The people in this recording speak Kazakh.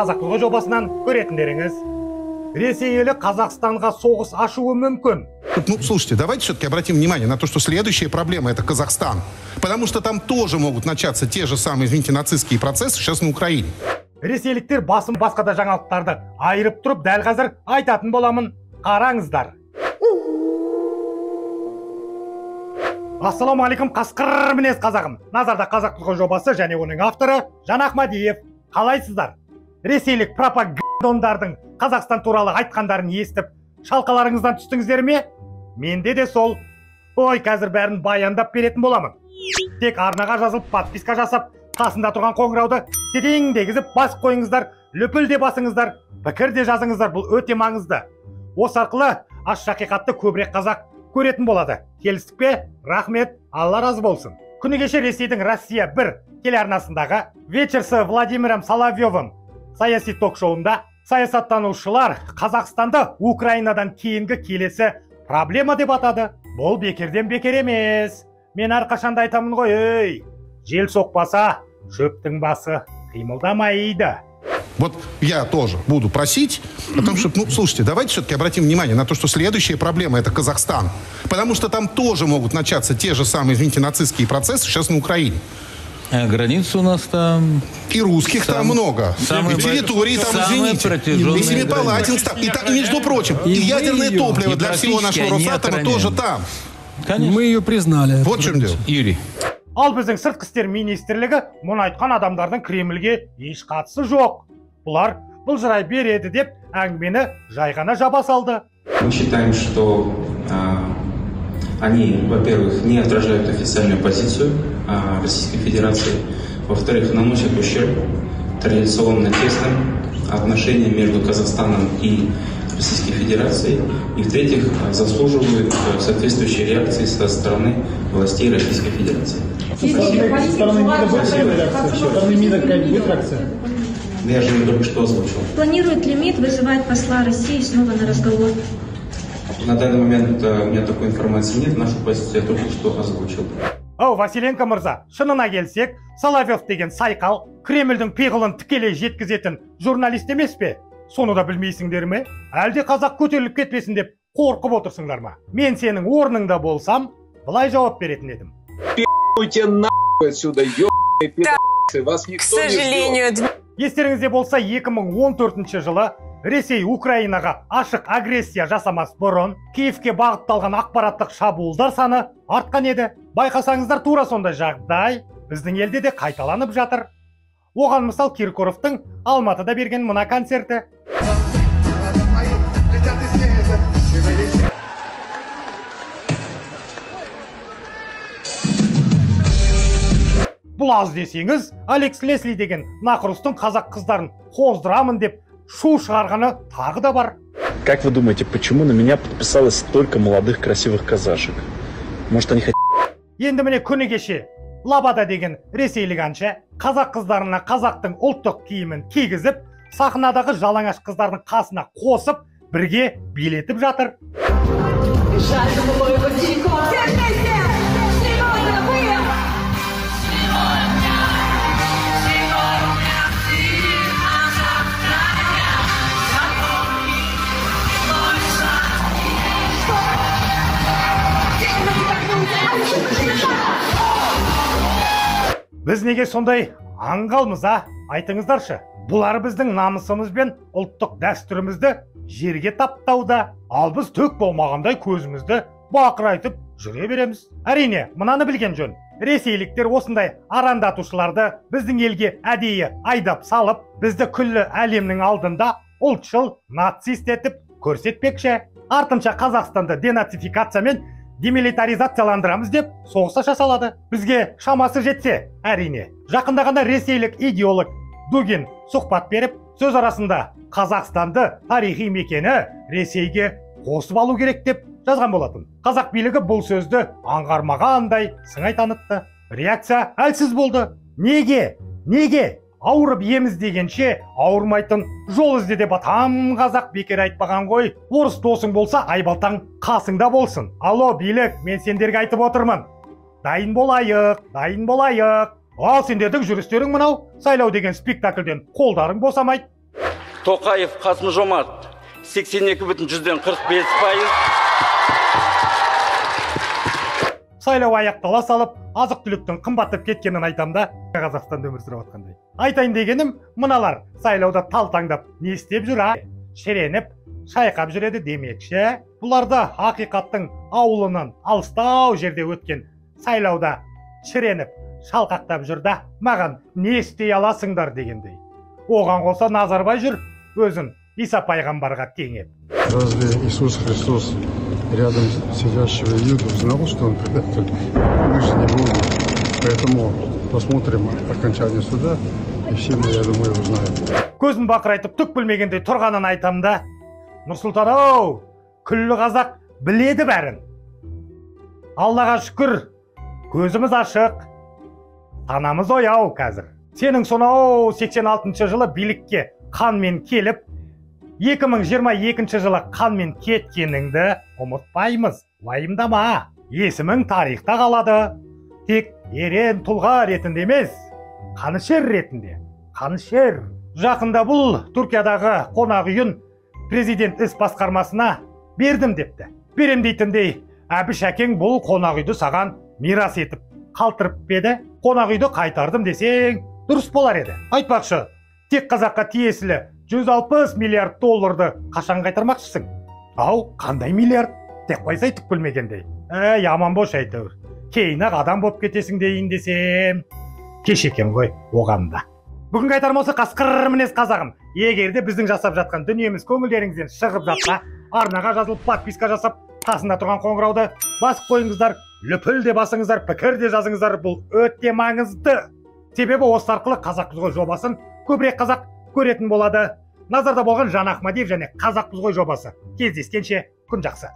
Қазақ тілі жобасынан көретіндеріңіз. Ресей елі Қазақстанға соғыс ашуы мүмкін. Ну, слушайте, давайте все-таки обратим внимание на то, что следующая проблема – это Казахстан. Потому что там тоже могут начаться те же самые, извините, нацистские процессы сейчас на Украине. Ресейліктер басым басқа да жаңалықтарды айырып тұрып дәл қазір айтатын боламын. Қараңыздар. Ассалаумағалейкум, қасқыр мінез қазағым. Назарда Қазақ тілі жобасы және оның авторы Жан Ахмадиев. Қалайсыздар? Ресейлік пропагандондардың Қазақстан туралы айтқандарын естіп, шалқаларыңыздан түстіңіздер ме? Менде де сол. Ой, қазір бәрін баяндап беретін боламын. Тек арнаға жазылып, подписка жасап, қасында тұрған қоңырауды терең дегізіп басып қойыңыздар, лүпіл де басыңыздар, пікір де жазыңыздар, бұл өте маңызды. Осы арқылы ащы ақиқатты көбірек қазақ көретін болады. Келістік пе? Рахмет, Алла разы болсын. Күні кеше Ресейдің Россия 1 телеарнасындағы «Вечер с Владимиром Соловьевым» саяси ток-шоуында саясаттанушылар Қазақстанды Украинадан кейінгі келесі проблема деп атады. Бұл бекерден бекер емес. Мен әрқашанда айтамын ғой, ей, жел соқпаса, шөптің басы қимылдамайды. Вот я тоже буду просить о том, чтобы, ну, слушайте, давайте все-таки обратим внимание на то, что следующая проблема – это Казахстан. Потому что там тоже могут начаться те же самые, извините, нацистские процессы сейчас на Украине. А границы у нас там... И русских там много. И территории там, извините. И Семипалатинск там. И, между прочим, и ядерное топливо для всего нашего Росатома тоже там. Конечно. Мы ее признали. Вот в чем дело. Юрий. Ал біздің сыртқы істер министрлігі мұны айтқан адамдардың Кремльге еш қатысы жоқ. Бұлар былжырай береді деп әңгімені жай ғана жаба салды. Мы считаем, что они, во-первых, не отражают официальную позицию Российской Федерации, во-вторых, наносят ущерб традиционно тесным отношениям между Казахстаном и Российской Федерацией, и, в-третьих, заслуживают соответствующей реакции со стороны властей Российской Федерации. Со стороны МИДа будет реакция? Со стороны МИДа какая-нибудь будет реакция? Я же ее только что озвучил. Планирует ли МИД вызывать посла России снова на разговор? На данный момент у меня такой информации нет, нашу позицию я только что озвучил. Ау, Василенко мырза, шынына келсек, Соловьев деген сайқал Кремльдің пиғылын тікелей жеткізетін журналист емес пе? Соны да білмейсіңдер ме? Әлде қазақ көтеріліп кетпесін деп қорқып отырсыңдар ма? Мен сенің орныңда болсам, былай жауап беретін едім. Пи***те нахуй отсюда, ебаные пи***цы, вас никто не ждет. Естеріңізде болса, 2014 жылы Ресей Украинаға ашық агрессия жасамас бұрын Киевке бағытталған ақпараттық шабуылдар саны артқан еді. Байқасаңыздар, тура сондай жағдай біздің елде де қайталанып жатыр. Оған мысал Киркоровтың Алматыда берген мына концерті. Бұл аз десеңіз, Алекс Лесли деген нақұрыстың қазақ қыздарын қоздырамын деп шу шығарғаны тағы да бар. Как вы думаете, почему на меня подписалось столько молодых красивых казашек? Может, они хотят... Енді міне күні кеше Лабада деген ресейлік әнші қазақ қыздарына қазақтың ұлттық киімін кигізіп, сахнадағы жалаңаш қыздардың қасына қосып, бірге билетіп жатыр. Біз неге сондай аңғалмыз, а? Айтыңыздаршы. Бұлар біздің намысымыз бен ұлттық дәстүрімізді жерге таптауда. Ал біз түк болмағандай көзімізді бақырайтып жүре береміз. Әрине, мынаны білген жөн. Ресейліктер осындай арандатушыларды біздің елге әдейі айдап салып, бізді күллі әлемнің алдында ұлтшыл нацист етіп көрсетпекші. Артынша Қазақстанды денацификация мен демилитаризацияландырамыз деп соғыс аша салады. Бізге шамасы жетсе, әрине. Жақында ғана ресейлік идеолог Дугин сұхбат беріп, сөз арасында Қазақстанды тарихи мекені Ресейге қосып алу керек деп жазған болатын. Қазақ билігі бұл сөзді аңғармағандай сыңай танытты. Реакция әлсіз болды. Неге? Неге? Ауырып ем іздегенше ауырмайтын жол ізде деп атам қазақ бекер айтпаған ғой. Орыс досың болса, айбалтаң қасыңда болсын. Алло, билік, мен сендерге айтып отырмын. Дайын болайық, дайын болайық. Ал сендердің жүрістерің мынау, сайлау деген спектакльден қолдарың босамайды. Тоқаев Қасым-Жомарт 82,45%. Сайлау аяқтала салып, азық-түліктің қымбаттап кеткенін айтам да, Қазақстанда өмір сүріп жатқандай. Айтайын дегенім, мыналар сайлауда талтаңдап не істеп жүр, а? Шіреніп, шайқап жүреді демекші. Бұларда ақиқаттың ауылынан алыстау жерде өткен сайлауда шіреніп, шалқақтап жүр да, маған не істей аласыңдар дегендей. Оған қоса Назарбай жүр, өзін Иса пайғамбарға теңеп. Разве Иисус Христос рядом сидящего Иуду знал, что он предатель? Мы же не будем. Поэтому посмотрим окончание суда, и все мы, я думаю, узнаем. Көзін бақырайтып түк білмегендей тұрғанын айтам да. Нұрсұлтан ау, күллі қазақ біледі бәрін. Аллаға шүкір, көзіміз ашық, санамыз ояу қазір. Сенің сонау 86 жылы билікке қанмен келіп, 2022 жылы қанмен кеткеніңді ұмытпаймыз, уайымдама. Есімің тарихта қалады. Тек ерен тұлға ретінде емес, қанішер ретінде. Қанішер. Жақында бұл Түркиядағы қонақ үйін президент іс басқармасына бердім депті. Берем дейтіндей, Әбіш әкең бұл қонақ үйді саған мирас етіп қалтырып еді. Қонақ үйді қайтардым десең, дұрыс болар еді. Айтпақшы, тек қазаққа тиесілі 160 миллиард долларды қашан қайтармақшысың? Ау, қандай миллиард? Тек қойсай түк білмегендей. Әй, аман бош әйтеуір. Кейін-ақ адам болып кетесің дейін десем, кеш екен ғой оған да. Бүгінгі айтарым осы, қасқыр мінез қазағым. Егер де біздің жасап жатқан дүниеміз көңілдеріңізден шығып жатса, арнаға жазылып, подписка жасап, қасында тұрған қоңырауды басып қойыңыздар, лүпіл де басыңыздар, пікір де жазыңыздар. Бұл өте маңызды. Себебі осы арқылы Қазақпыз ғой жобасын көбірек қазақ көретін болады. Назарда болған Жан Ахмадиев және Қазақпыз ғой жобасы. Кездескенше күн жақсы.